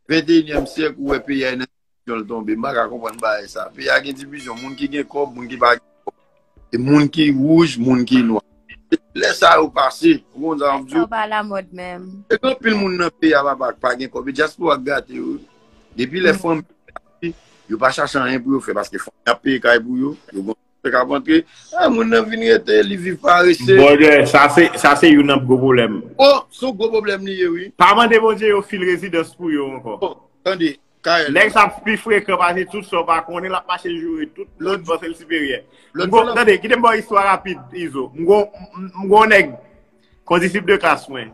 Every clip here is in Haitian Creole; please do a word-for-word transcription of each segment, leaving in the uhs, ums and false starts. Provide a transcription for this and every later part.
venteyinyèm syèk, ou wè peyi a nan divizyon l tonbe. M pa ka konprann bagay sa. Peyi a gen divizyon, moun ki gen kòb, moun ki pa gen kòb. E moun ki wouj, moun ki nwa. Lè sa yo pase, ou konn sa m di w? Sa pa lamòd menm. E gen anpil moun nan peyi a, papa, ki pa gen kòb. E dyaspora k gate yo. Depi lè fanmi yo pa chache anyen pou yo fè, paske fanmi ap peye kay pou yo, yo gon chèk ap antre. Ah, moun nan vin rete, li viv parese. Brother, sa se, sa se youn nan gwo pwoblèm. Oh, se yon gwo pwoblèm li ye, wi. Pa mande Bondye yo fil rezidans pou yo ankò. Oh, tande, Kael. Nèg sa pi frekan pase tout sa w pa konnen, l ap mache joure tout moun, panse l siperyè. M gon, tande, kite m ba w istwa rapid, Izo. M gon, m gon nèg, kondisip de klas mwen.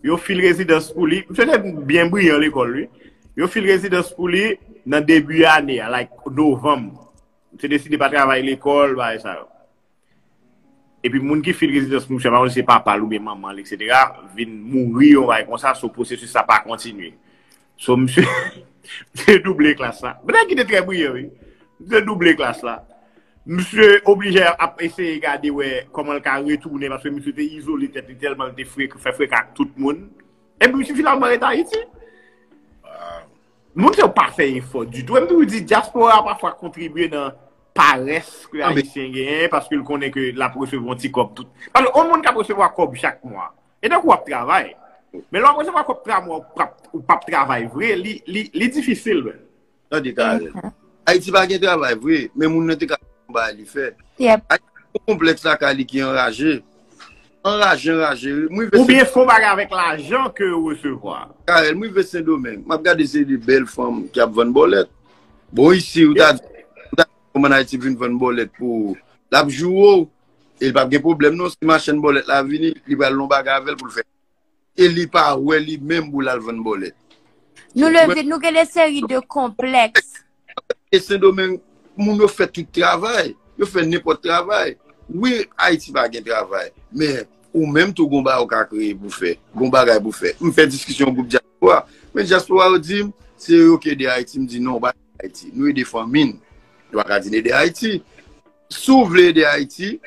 Yo fil rezidans pou li. Misye te byen briyan lekòl, wi. Yo fil rezidans pou li nan debi ane a, like, novanm. Misye deside pa travay lekòl, bagay sa yo. Epi moun ki fil rezidans pou misye, pa konn si se papa l oubyen manman l, etsetera, vin mouri, yon bagay konsa, so pwosesis sa pa kontinye. So, misye, misye double klas la. Nèg ki te trè briyan, wi. Misye double klas la. Misye oblije ap eseye gade wè kòman l ka retounen, paske misye te izole tèt li tèlman l te frek-, fè freka ak tout moun. Epi misye finalman ret Ayiti. Moun sa yo pa fè efò ditou. Epi ou di dyaspora pafwa kontribye nan parès ke Ayisyen genyen, paske l konnen ke l ap resevwa yon ti kòb tout. Paske yon moun k ap resevwa kòb chak mwa, e tankou w ap travay. Men lè w ap resevwa kòb twa mwa, ou p ap, ou p ap travay vre, li, li, li difisil, men. Tande, Karen. Ayiti pa gen travay vre, men moun nan te ka fè yon bagay li fè. Ayiti gen yon konplèks lakay li ki anraje. Anraje, anraje, wi. M rive Sen- Oubyen fè yon bagay avèk lajan ke w resevwa. Karen, m rive Sendomeng. M ap gade se de bèl fanm ki ap vann bòlèt. Bon, isi, ou ta di, ou ta di kòman Ayiti vin vann bòlèt pou ou. L ap joure w. E l p ap gen pwoblèm, non. Si machann bòlèt la vini, li pral yon bagay avè l pou l fè. E li pa wè li menm pou l al vann bòlèt. Nou leve, nou gen de seri de konplèks. E Sendomeng, moun yo fè tout travay. Yo fè nenpòt travay. Wi, Ayiti pa gen travay. Men, ou menm tou, gon bagay ou ka kreye pou fè. Gon bagay pou fè. M fè diskisyon gwoup dyaspora. Men dyaspora yo di m, se yo ki ede Ayiti. M di non, pa ede Ayiti. Nou ede fanmi n. Nou pa ka di n ede Ayiti. Si w vle ede Ayiti,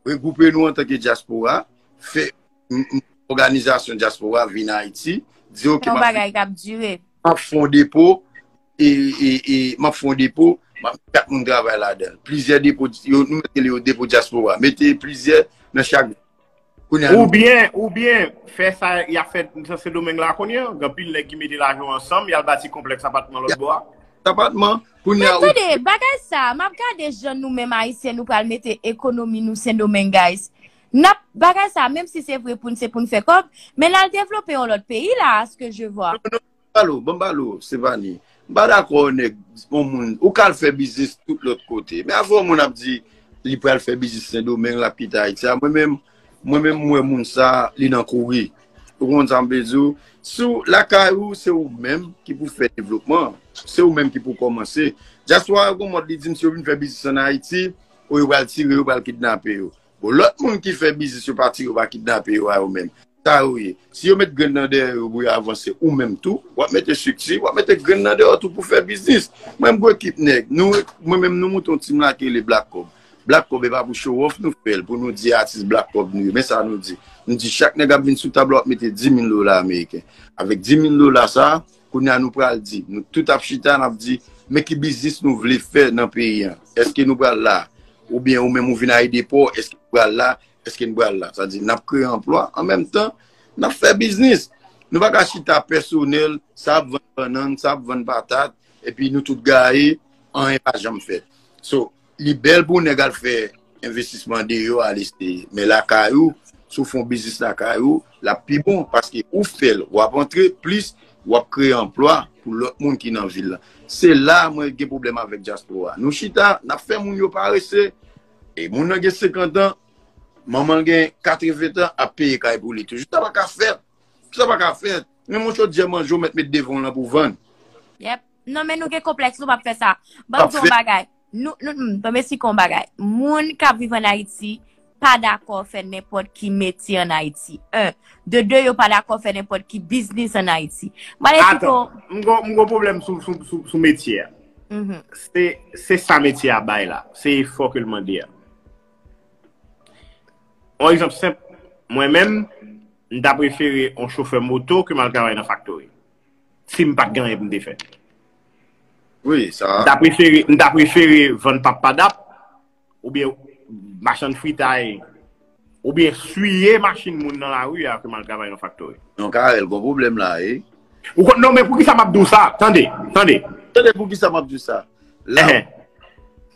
regwoupe nou antanke dyaspora, fè m, m, òganizasyon dyaspora vin Ayiti, di, ok, m ap vin, m ap fè yon depo, e, e, e, m ap fè yon depo, m ap met chak moun travay ladan l. Plizyè depo, yo, nou mete yo depo dyaspora. Mete plizyè nan chak. Kounye a, nou oubyen, oubyen, fè sa y ap fè nan Sendomeng la kounye a. Gen anpil nèg ki mete lajan ansanm, y al bati konplèks apatman lòt bò a. Apatman, kounye a, ou tande, bagay sa, m ap gade jan nou menm Ayisyen, nou pral mete ekonomi nou Sendomeng, guys. N ap, bagay sa, menm si se vre pou n, se pou n fè kòb, men n al devlope yon lòt peyi la, à ce que je vois. Non, non, ban m ba l ou, ban m ba l ou, Stefani. M pa dakò, nèg, yon moun, ou ka al fè biznis tout lòt kote. Men avè yon moun ap di, li pral fè biznis Sendomeng, l ap kite Ayiti a. Mwen menm, mwen menm, m wè moun sa, li nan kouri. Ou konn sa m vle di w? Si w lakay ou, se ou menm ki pou fè devlopman. Se ou menm ki pou kòmanse. Dyaspora yo gon mòd li di m, si yo vin fè biznis ann Ayiti, ou yo pral tire yo, pral kidnape yo. Bon, lòt moun ki fè biznis, yo pa tire, yo pa kidnape yo a yo menm. Sa yo ye. Si yo met grenn nan dèyè yo pou yo avanse, ou menm tou, w ap mete estrikti, w ap mete grenn nan dèyè w tou pou fè biznis. Mwen, m gwo ekip nèg. Nou, mwen menm, nou monte yon team la ki rele Black Cub. Black Cub, e pa pou show off nou fè l, pou nou di atis Black Cub nou ye. Men sa nou di. Nou di chak nèg ap vin sou tab la, w ap mete dis mil dola ameriken. Avèk dis mil dola sa, kounye a nou pral di, nou tout ap chita, n ap di, men ki biznis nou vle fè nan peyi a. Èske nou pral la? Oubyen ou menm ou vin ayedepò, èske nou pral la? Èske n pral la? Sa di, n ap kreye anplwa, an menm tan, n ap fè biznis. Nou pa ka chita pèsonèl, sa ap vann bannann, sa ap vann patat, epi nou tout gaye, anyen pa janm fèt. So, li bèl pou nèg al fè envestisman deyò, al eseye. Men lakay ou, si w fè yon biznis lakay ou, l ap pi bon, paske ou fè l, w ap antre, plis w ap kreye anplwa pou lòt moun ki nan vil la. Se la mwen gen pwoblèm avèk dyaspora. Nou chita, n ap fè moun yo parese, e moun nan gen senkant an, manman l gen katreven tan, ap peye kay pou li toujou. Sa pa ka fèt. Sa pa ka fèt. Men yon chodyè manje w mèt met devan w lan pou vann. Yep. Non, men nou gen konplèks, nou p ap fè sa. Ban m di w yon bagay. Nou, nou, m, ban m esplike w yon bagay. Moun k ap viv ann Ayiti pa dakò fè nenpòt ki metye ann Ayiti. En. De de, yo pa dakò fè nenpòt ki biznis ann Ayiti. M pral esplike w. Atan, m gon, m gon pwoblèm sou, sou, sou, sou metye a. Se, se sa metye a bay la. Se efò ke l mande a. Yon egzanp senp, mwen menm, m ta prefere yon chofè moto ke m al travay nan faktori. si m pa t gen anyen pou m te fè. Wi, sa. M ta prefere, m ta prefere vann pap padap, oubyen machann fritay, oubyen siye machin moun nan lari a ke m al travay nan faktori. Non, Karel, gon pwoblèm la, e. Ou konn, non, men poukisa m ap di w sa? Tande, tande. Tande poukisa m ap di w sa. La,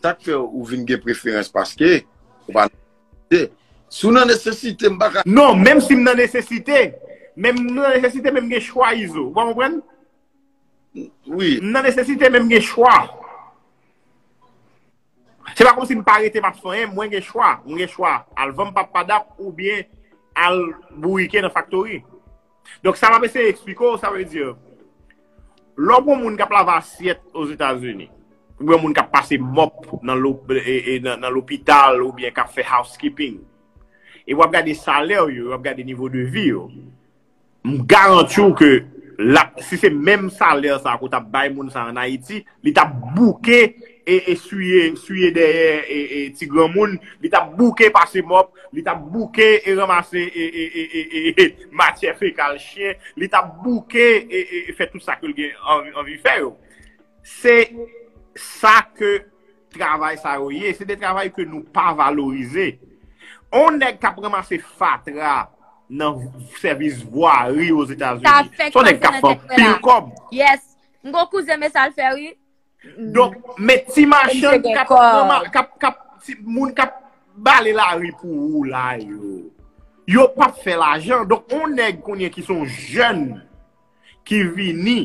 sa k fè ou vin gen preferans paske ou pa nan nesesite. Si w nan nesesite, m pa ka. Non, menm si m nan nesesite, menm m nan nesesite, men m gen chwa, Izo. Ou pa konprann? Wi. M nan nesesite, men m gen chwa. Se pa kòmsi m pa rete m ap fè anyen, mwen gen chwa. Mwen gen chwa al vann pap padap oubyen al bourike nan faktori. Donk, sa m ap eseye eksplike w, sa vle di, lè w gen yon moun k ap lave asyèt Ozetazini, oubyen yon moun k ap pase mòp nan lo- e- e- nan nan lopital oubyen k ap fè housekeeping, e w ap gade salè yo, w ap gade nivo de vi yo, m garanti w ke l ap, si se menm salè sa ke w t ap bay moun sa ann Ayiti, li t ap bouke e, e siye, siye dèyè e, e, ti granmoun, li t ap bouke pase mòp, li t ap bouke e ranmase e, e, e, e, e, e matyè fekal chen, li t ap bouke e, e, e fè tout sa ke l gen anvi, anvi fè yo. Se sa ke travay sa yo ye. Se de travay ke nou pa valorize. On nèg k ap ranmase fatra nan sèvis vwari Ozetazini. Se on nèg k ap fè anpil kòb. Yes. M gon kouzen men sa l fè wi. Donk, men ti machann k ap pran ma- k ap k ap ti moun k ap bale lari pou ou la yo, yo p ap fè lajan. Donk, on nèg kounye ki se on jèn ki vini,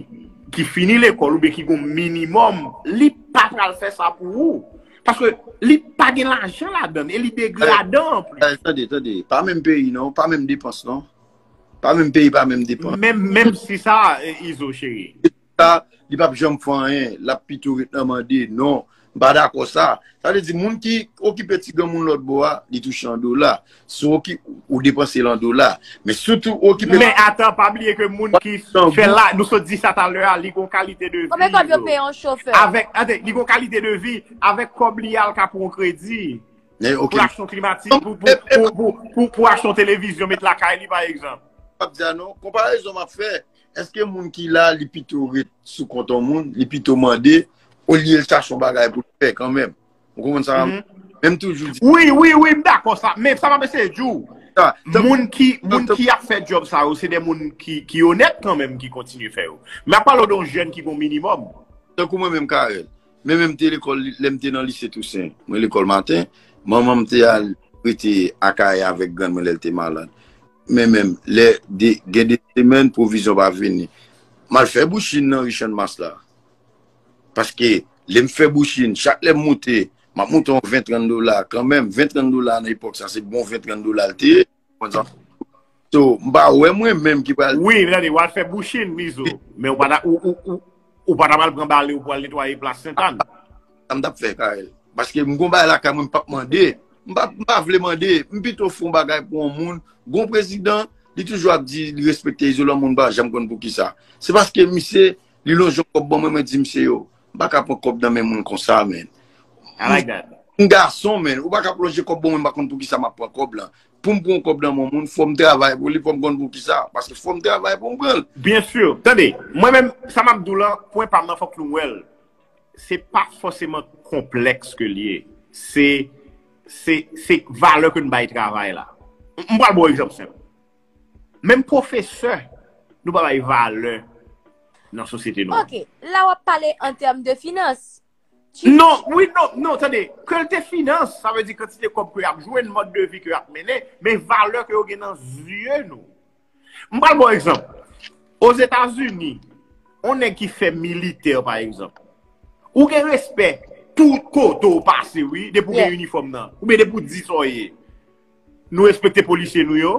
ki fini lekòl oubyen ki gon minimòm, li pa pral fè sa pou ou. Paske li pa gen lajan ladann e li degradan anplis. Tande, tande, tande. Pa menm peyi non, pa menm depans non. Pa menm peyi, pa menm depans. Menm, menm si sa, Izo cheri. Sa, li p ap janm fè anyen, l ap pito ret nan mande. Non, m pa dakò sa. Sa vle di, moun ki okipe ti granmoun lòt bò a, li touche an dola. Si w oki, ou depanse l an dola. Men sitou okipe. Men atan, pa bliye ke moun ki fè la, nou sot di sa talè a, li gon kalite de vi. Konbyen kòb yo peye yon chofè? Avèk, ate, li gon kalite de vi, avèk kòb li a, l ka pran kredi. Pou achte yon klimatis, pou, pou, pou, pou, pou achte yon televizyon, met lakay li, pa egzanp. P ap di a non, konparezon m ap fè, èske moun ki la, li pito ret sou kont yon moun, li pito mande, olye l chache yon bagay pou l fè kanmenm? Ou konprann sa? Menm toujou di. Wi, wi, wi, m dakò sa. Men sa m ap eseye di w, moun ki, moun ki ap fè djòb sa yo, se de moun ki, ki onèt kanmenm ki kontinye fè yo. Men ap pale w de yon jèn ki gon minimòm. Tankou mwen menm, Carel. Men menm te lekòl, lè m te nan lise Tousen, mwen lekòl maten, manman m te al rete Akayè avèk grann mwen lè l te malad. Men menm, lè de, gen de semèn, pwovizyon pa vini. M al fè bouchin nan ri Channmas la. Paske lè m fè bouchin, chak lè m moute, m ap moute yon ven, trant dola kanmenm. Ven, trant dola nan epòk sa, se bon ven, trant dola l te ye. So, m pa wè mwen menm ki pral. Wi, tande, w al fè bouchin, Izo. Men ou pa ta, ou, ou, ou, ou pa ta pral pran bale ou pou al netwaye plas Sentàn. Sa m t ap fè, Carel. Paske m gon bagay lakay mwen m p ap mande. M pa, m pa vle mande. M pito fè yon bagay pou yon moun. Gon prezidan, li toujou ap di li respekte Izolan, moun pa janm konn poukisa. Se paske misye, li lonje yon kòb ban mwen, mwen di misye yo, m pa ka pran kòb nan men moun konsa, men. I like that. M gason, men. Ou pa ka lonje kòb ban mwen, m pa konn poukisa m ap pran kòb lan. Pou m pran yon kòb nan men yon moun, fò m travay pou li, fò m konn poukisa. Paske fò m travay pou m pran l. Byen si. Tande, mwen menm, sa m ap di w lan, pwen pa m nan fòk nou wè l. Se pa fòseman konplèks ke l ye. Se, se, se valè ke n bay travay la. M, m pral ba w egzanp senp. Menm pwofesè, nou pa bay valè nan sosyete nou an. Ok, la w ap pale an tèm de finans. Non, wi, non, non, tande. Ke l te finans, sa vle di kantite kòb ke y ap jwenn, mòd de vi ke y ap mennen, men valè ke yo gen nan zye nou. M pral ba w egzanp. Ozetazini, yon nèg ki fè militè, pa egzanp, ou gen respè tout kote w pase, wi, depi w gen inifòm nan, oubyen depi w di sa w ye. Nou respekte polisye nou yo?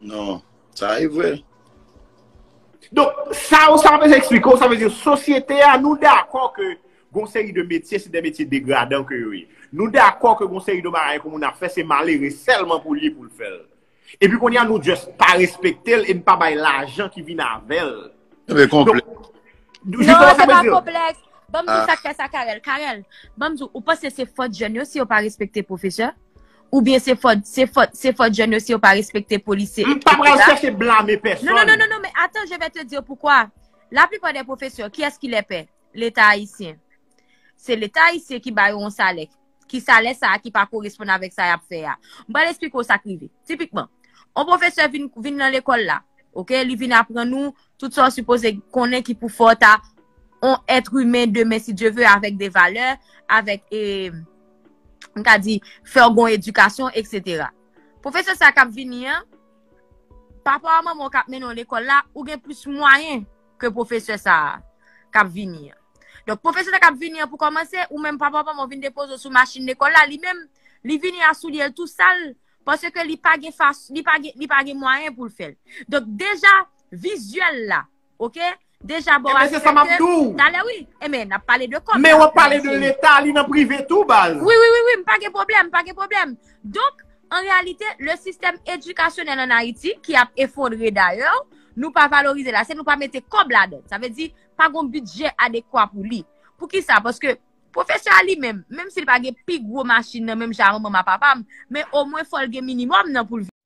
Non, sa e vre. Donk, sa yo, sa m ap eseye eksplike w, sa vle di sosyete a, nou dakò ke gon seri de metye, se de metye degradan ke yo ye. Nou dakò ke gon seri de bagay ke moun ap fè, se malere sèlman pou li pou l fè l. Epi kounye a, nou just pa respekte l e n pa bay lajan ki vin avè l. Ebyen, konplèks. Non, se pa konplèks. Ban m di w sa k fè sa, Carel. Carel, ban m di w, ou panse se fòt jèn yo si yo pa respekte pwofesè? Oubyen se fòt, se fòt, se fòt jèn yo si yo pa respekte polisye, etsetera? M pa pral chèche blame pèsonn. Non, non, non, non, non, men attends, je vais te dire pourquoi. Laplipa dè pwofesè, kiyès ki lè pè? Leta ayisyen. Se Leta ayisyen ki ba yo yon salè. Ki salè sa a ki pa koresponn avèk sa y ap fè a. M pral esplike w sa k rive. Tipikman, yon pwofesè vin, vin nan lekòl la, oke, li vin aprann ou tout sa w sipoze konnen ki pou fè w ta yon èt imen demen, si Dye ve, avèk de valè, avèk, e, m ka di, fè w gon edikasyon, etsetera. Pwofesè sa k ap vini an, papa w, manman w k ap mennen w lekòl la, ou gen plis mwayen ke pwofesè sa a k ap vini an. Donk, pwofesè sa k ap vini an, pou kòmanse, ou menm papa w, manman w vin depoze w sou machin lekòl la, li menm, li vini a soulye l tou sal, paske li pa gen fas, li pa gen, li pa gen mwayen pou l fè l. Donk, deja, vizyèl la, oke? Deja, bon, Ebyen, se sa m ap di w. Talè, wi. Ebyen, n ap pale de kòb. Men w ap pale de Leta, li nan prive tou, baz. Wi, wi, wi, wi, m pa gen pwoblèm, m pa gen pwoblèm. Donk, an reyalite, le sistèm edikasyonèl ann Ayiti, ki ap efondre dayè, nou pa valorize l ase, nou pa mete kòb ladan l. Sa vle di, pa gon bidjè adekwa pou li. Poukisa? Paske pwofesè a li menm, menm si l pa gen pi gwo machin nan menm jan a manman m a papa m, men omwen fò l gen minimòm nan pou l viv.